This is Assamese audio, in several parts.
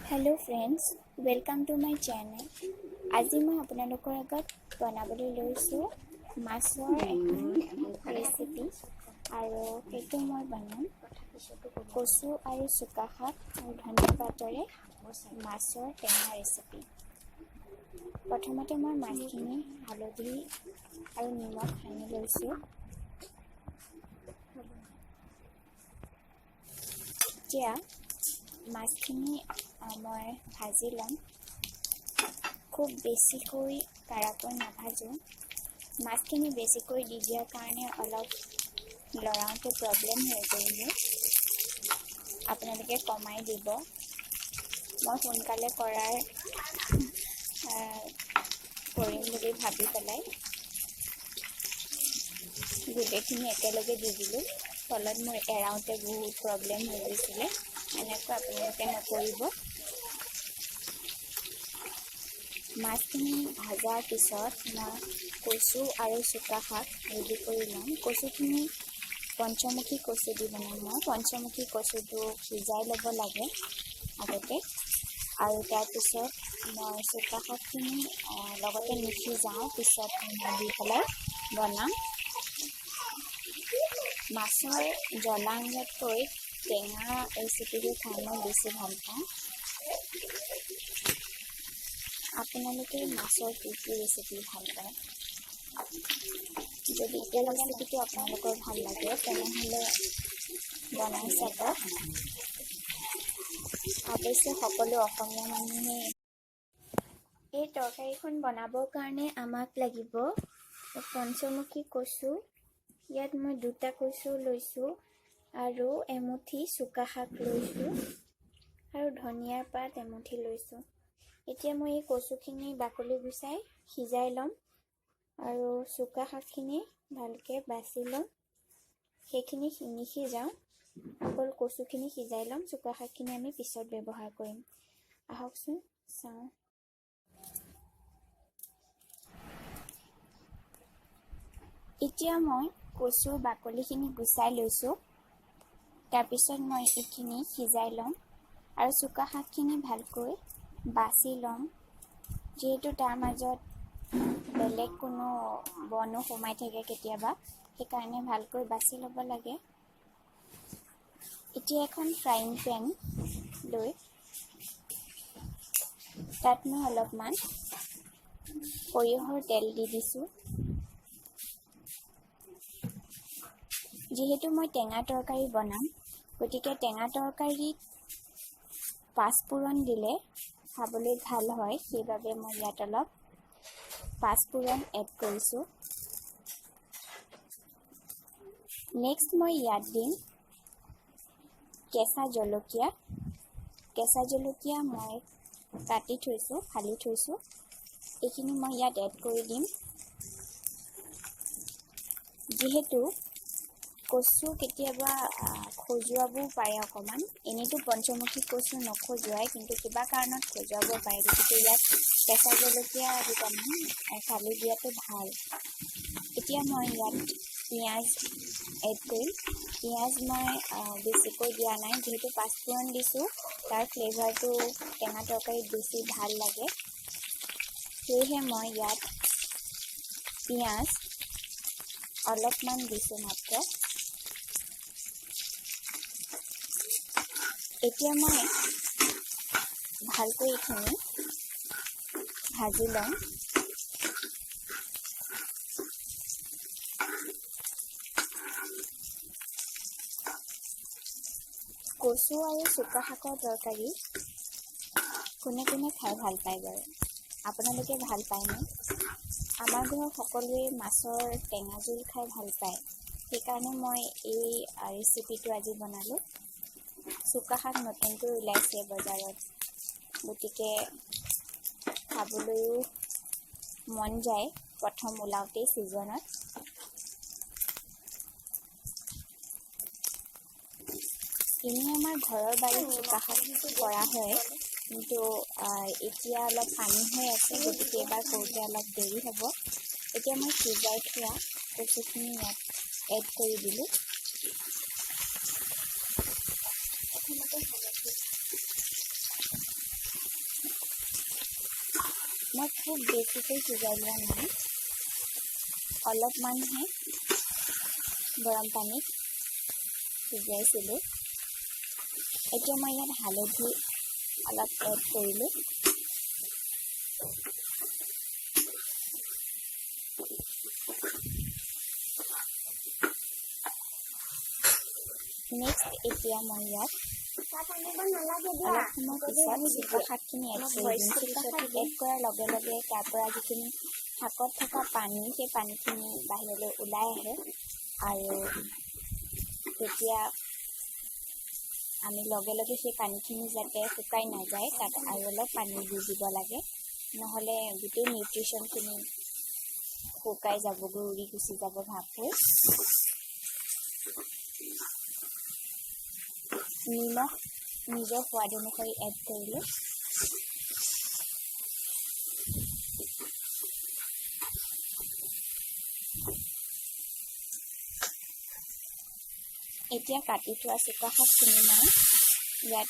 Hello friends, welcome to my channel. আজি মই আপোনালোকৰ আগত বনাবলৈ লৈছোঁ মাছৰ এখন ৰেচিপি আৰু সেইটো মই বনাম কচু আৰু চুকা শাক আৰু ধনিয়া পাতেৰে মাছৰ টেঙা ৰেচিপি। প্ৰথমতে মই মাছখিনি হালধি আৰু নিমখ সানি লৈছোঁ। এতিয়া মাছখিনি মই ভাজি ল'ম। খুব বেছিকৈ কাঢ়াকৈ নাভাজোঁ। মাছখিনি বেছিকৈ দি দিয়াৰ কাৰণে অলপ লৰাওঁতে প্ৰব্লেম হৈ গ'ল মোৰ। আপোনালোকে কমাই দিব। মই সোনকালে কৰিম বুলি ভাবি পেলাই গোটেইখিনি একেলগে দি দিলোঁ। ফলত মোৰ এৰাওঁতে বহুত প্ৰব্লেম হৈ গৈছিলে। এনেকুৱা আপোনালোকে নকৰিব। মাছখিনি ভজাৰ পিছত মই কচু আৰু চুকা শাক ৰেডি কৰি ল'ম। কচুখিনি পঞ্চমুখী কচু দি বনাম মই। পঞ্চমুখী কচুটো সিজাই ল'ব লাগে আগতে আৰু তাৰপিছত মই চুকা শাকখিনি লগতে নিসিজাওঁ, পিছত দি পেলাই বনাম। মাছৰ জ্বলা আঞ্জাতকৈ টেঙা ৰেচিপিটো খাই মই বেছি ভাল পাওঁ। আপোনালোকে মাছৰ কি কি ৰেচিপি ভাল পায়? যদি এই ৰেচিপিটো আপোনালোকৰ ভাল লাগে তেনেহ'লে বনাই চাব। অৱশ্যে সকলো অসমীয়া মানুহে এই তৰকাৰীখন বনাবৰ কাৰণে আমাক লাগিব পঞ্চমুখী কচু। ইয়াত মই দুটা কচু লৈছোঁ আৰু এমুঠি চুকা শাক লৈছোঁ আৰু ধনিয়াৰ পাত এমুঠি লৈছোঁ। এতিয়া মই এই কচুখিনি বাকলি গুচাই সিজাই ল'ম আৰু চুকা শাকখিনি ভালকৈ বাছি ল'ম। সেইখিনি নিসিজাওঁ, অকল কচুখিনি সিজাই ল'ম। চুকা শাকখিনি আমি পিছত ব্যৱহাৰ কৰিম। আহকচোন চাওঁ। এতিয়া মই কচুৰ বাকলিখিনি গুচাই লৈছোঁ। তাৰপিছত মই এইখিনি সিজাই ল'ম আৰু চুকা শাকখিনি ভালকৈ বাছি ল'ম। যিহেতু তাৰ মাজত বেলেগ কোনো বনো সোমাই থাকে কেতিয়াবা, সেইকাৰণে ভালকৈ বাছি ল'ব লাগে। এতিয়া এখন ফ্ৰাইং পেন লৈ তাত মই অলপমান সৰিয়হৰ তেল দি দিছোঁ। যিহেতু মই টেঙা তৰকাৰী বনাম, গতিকে টেঙা তৰকাৰীত পাঁচফোৰণ দিলে খাবলৈ ভাল হয়, সেইবাবে মই ইয়াত অলপ পাঁচফোৰণ এড কৰিছোঁ। নেক্সট মই ইয়াত দিম কেঁচা জলকীয়া। কেঁচা জলকীয়া মই কাটি থৈছোঁ, ফালি থৈছোঁ। এইখিনি মই ইয়াত এড কৰি দিম। যিহেতু কচু কেতিয়াবা খজুৱাবও পাৰে অকণমান, এনেইতো পঞ্চমুখী কচু নখজুৱাই, কিন্তু কিবা কাৰণত খজুৱাব পাৰে, গতিকে ইয়াত কেঁচা জলকীয়া দুটামান ফালি দিয়াটো ভাল। এতিয়া মই ইয়াত পিঁয়াজ এড কৰিম। পিঁয়াজ মই বেছিকৈ দিয়া নাই, যিহেতু পাঁচফোৰণ দিছোঁ, তাৰ ফ্লেভাৰটো টেঙা তৰকাৰীত বেছি ভাল লাগে। সেয়েহে মই ইয়াত পিঁয়াজ অলপমান দিছোঁ মাত্ৰ। এতিয়া মই ভালকৈ এইখিনি ভাজি ল'ম। কচু আৰু চুকা শাকৰ তৰকাৰী কোনে কোনে খাই ভাল পায় বাৰু? আপোনালোকে ভাল পায়নে? আমাৰ ঘৰৰ সকলোৱে মাছৰ টেঙা জোল খাই ভাল পায়, সেইকাৰণে মই এই ৰেচিপিটো আজি বনালোঁ। চুকা শাক নতুনকৈ ওলাইছে বজাৰত, গতিকে খাবলৈও মন যায় প্ৰথম ওলাওঁতেই ছিজনত। এনেই আমাৰ ঘৰৰ বাৰীত চুকা শাক কৰা হয়, কিন্তু এতিয়া অলপ পানী হৈ আছে, গতিকে এইবাৰ কৰোঁতে অলপ দেৰি হ'ব। এতিয়া মই সিজাই থোৱা কচুখিনি ইয়াত এড কৰি দিলোঁ। মই খুব বেছিকৈ সিজাই লোৱা নাই, অলপমানহে গৰম পানীত সিজাইছিলোঁ। এতিয়া মই ইয়াত হালধি অলপ এড কৰিলোঁ। নেক্সট এতিয়া মই ইয়াত অলপ সময় পিছত চুকা শাকখিনি এড কৰি দিম। চুকা শাক এড কৰাৰ লগে লগে তাৰ পৰা যিখিনি শাকত থকা পানী, সেই পানীখিনি বাহিৰলৈ ওলাই আহে আৰু তেতিয়া আমি লগে লগে সেই পানীখিনি যাতে শুকাই নাযায় তাত আৰু অলপ পানী দি দিব লাগে, নহ'লে গোটেই নিউট্ৰিশ্যনখিনি শুকাই যাবগৈ, উৰি গুচি যাব ভাপ হৈ। নিমখ নিজৰ সোৱাদ অনুসৰি এড কৰিলোঁ। এতিয়া কাটি থোৱা চুকা শাকখিনি মই ইয়াত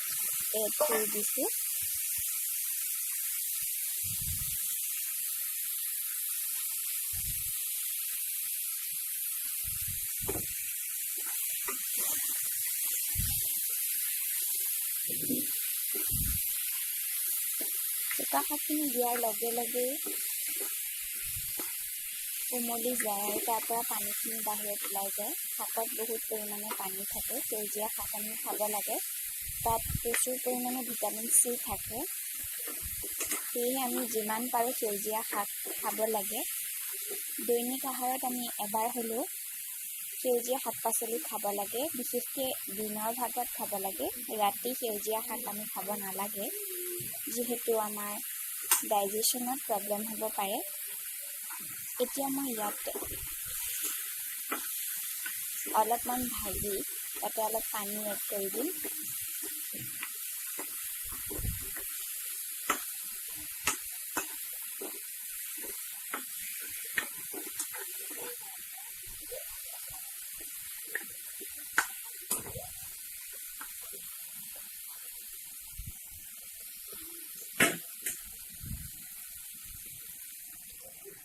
এড কৰি দিছোঁ। চুকা শাকখিনি দিয়াৰ লগে লগেই উমলি যায় আৰু তাৰ পৰা পানীখিনি বাহিৰত ওলাই যায়। শাকত বহুত পৰিমাণে পানী থাকে, সেউজীয়া শাক আমি খাব লাগে, তাত প্ৰচুৰ পৰিমাণে ভিটামিন চি থাকে। সেয়েহে আমি যিমান পাৰোঁ সেউজীয়া শাক খাব লাগে। দৈনিক আহাৰত আমি এবাৰ হ'লেও সেউজীয়া শাক পাচলি খাব লাগে, বিশেষকৈ দিনৰ ভাগত খাব লাগে। ৰাতি সেউজীয়া শাক আমি খাব নালাগে, যিহেতু আমাৰ ডাইজেশ্যনত প্ৰব্লেম হ'ব পাৰে। এতিয়া মই ইয়াত অলপমান ভাজি তাতে অলপ পানী এড কৰি দিম।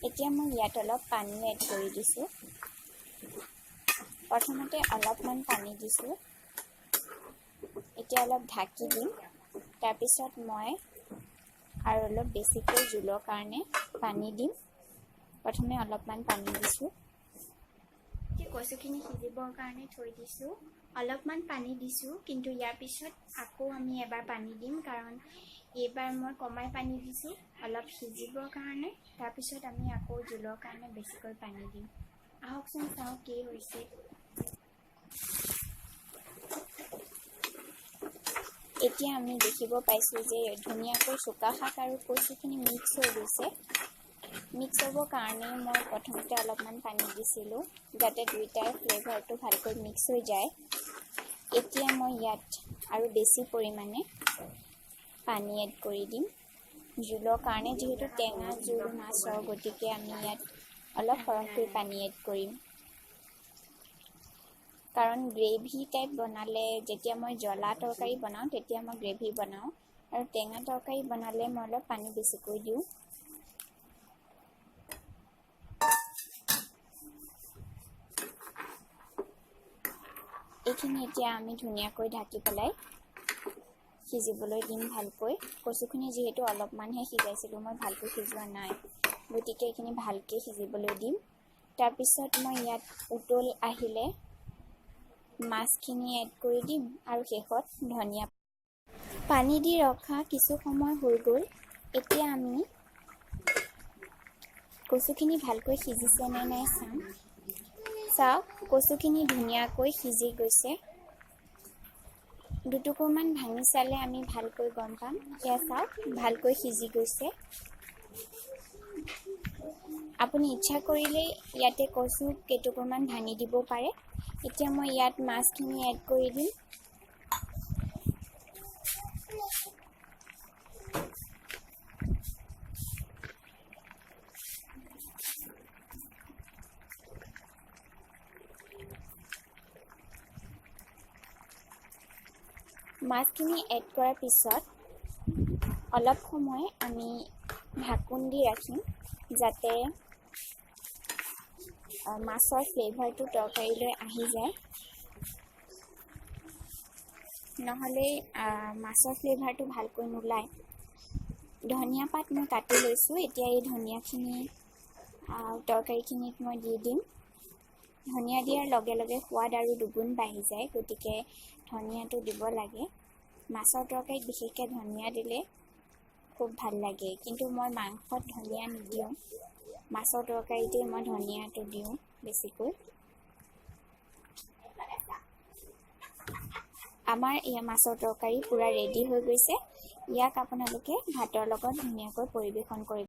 এতিয়া মই ইয়াত অলপ পানী এড কৰি দিছোঁ। প্ৰথমতে অলপমান পানী দিছোঁ, এতিয়া অলপ ঢাকি দিম। তাৰপিছত মই আৰু অলপ বেছিকৈ জোলৰ কাৰণে পানী দিম। প্ৰথমে অলপমান পানী দিছোঁ। কচুখিনি সিজিবৰ কাৰণে থৈ দিছোঁ, অলপমান পানী দিছোঁ, কিন্তু ইয়াৰ পিছত আকৌ আমি এবাৰ পানী দিম, কাৰণ এইবাৰ মই কমাই পানী দিছোঁ অলপ সিজিবৰ কাৰণে। তাৰপিছত আমি আকৌ জোলৰ কাৰণে বেছিকৈ পানী দিম। আহকচোন চাওঁ কি হৈছে। এতিয়া আমি দেখিব পাইছোঁ যে ধুনীয়াকৈ চুকা শাক আৰু কচুখিনি মিক্স হৈ গৈছে। মিক্স হ'বৰ কাৰণে মই প্ৰথমতে অলপমান পানী দিছিলোঁ, যাতে দুইটাৰ ফ্লেভাৰটো ভালকৈ মিক্স হৈ যায়। এতিয়া মই ইয়াত আৰু বেছি পৰিমাণে পানী এড কৰি দিম জোলৰ কাৰণে, যিহেতু টেঙা জোল মাছৰ, গতিকে আমি ইয়াত অলপ সৰহকৈ পানী এড কৰিম। কাৰণ গ্ৰেভি টাইপ বনালে, যেতিয়া মই জ্বলা তৰকাৰী বনাওঁ তেতিয়া মই গ্ৰেভি বনাওঁ, আৰু টেঙা তৰকাৰী বনালে মই অলপ পানী বেছিকৈ দিওঁ। এইখিনি এতিয়া আমি ধুনীয়াকৈ ঢাকি পেলাই সিজিবলৈ দিম ভালকৈ। কচুখিনি যিহেতু অলপমানহে সিজাইছিলোঁ, মই ভালকৈ সিজোৱা নাই, গতিকে এইখিনি ভালকৈ সিজিবলৈ দিম। তাৰপিছত মই ইয়াত উতল আহিলে মাছখিনি এড কৰি দিম আৰু শেষত ধনিয়া পানী দি ৰখা কিছু সময় হৈ গ'ল। এতিয়া আমি কচুখিনি ভালকৈ সিজিছে নে নাই চাম। চাওক, কচুখিনি ধুনীয়াকৈ সিজি গৈছে। দুটুকুৰমান ভাঙি চালে আমি ভালকৈ গম পাম। এয়া চাওক, ভালকৈ সিজি গৈছে। আপুনি ইচ্ছা কৰিলেই ইয়াতে কচু কেইটুকুৰমান ভাঙি দিব পাৰে। এতিয়া মই ইয়াত মাছখিনি এড কৰি দিম। মাছখিনি এড কৰাৰ পিছত অলপ সময় আমি ঢাকোন দি ৰাখিম, যাতে মাছৰ ফ্লেভাৰটো তৰকাৰীলৈ আহি যায়। নহ'লে মাছৰ ফ্লেভাৰটো ভালকৈ নোলায়। ধনিয়া পাত মই কাটি লৈছোঁ। এতিয়া এই ধনিয়াখিনি তৰকাৰীখিনিত মই দি দিম। ধনিয়া দিয়াৰ লগে লগে সোৱাদ আৰু দুগুণ বাঢ়ি যায়, গতিকে ধনিয়াটো দিব লাগে। মাছৰ তৰকাৰীত বিশেষকৈ ধনিয়া দিলে খুব ভাল লাগে, কিন্তু মই মাংসত ধনিয়া নিদিওঁ। মাছৰ তৰকাৰীতেই মই ধনিয়াটো দিওঁ বেছিকৈ। আমাৰ এই মাছৰ তৰকাৰী পূৰা ৰেডি হৈ গৈছে। ইয়াক আপোনালোকে ভাতৰ লগত ধুনীয়াকৈ পৰিৱেশন কৰিব।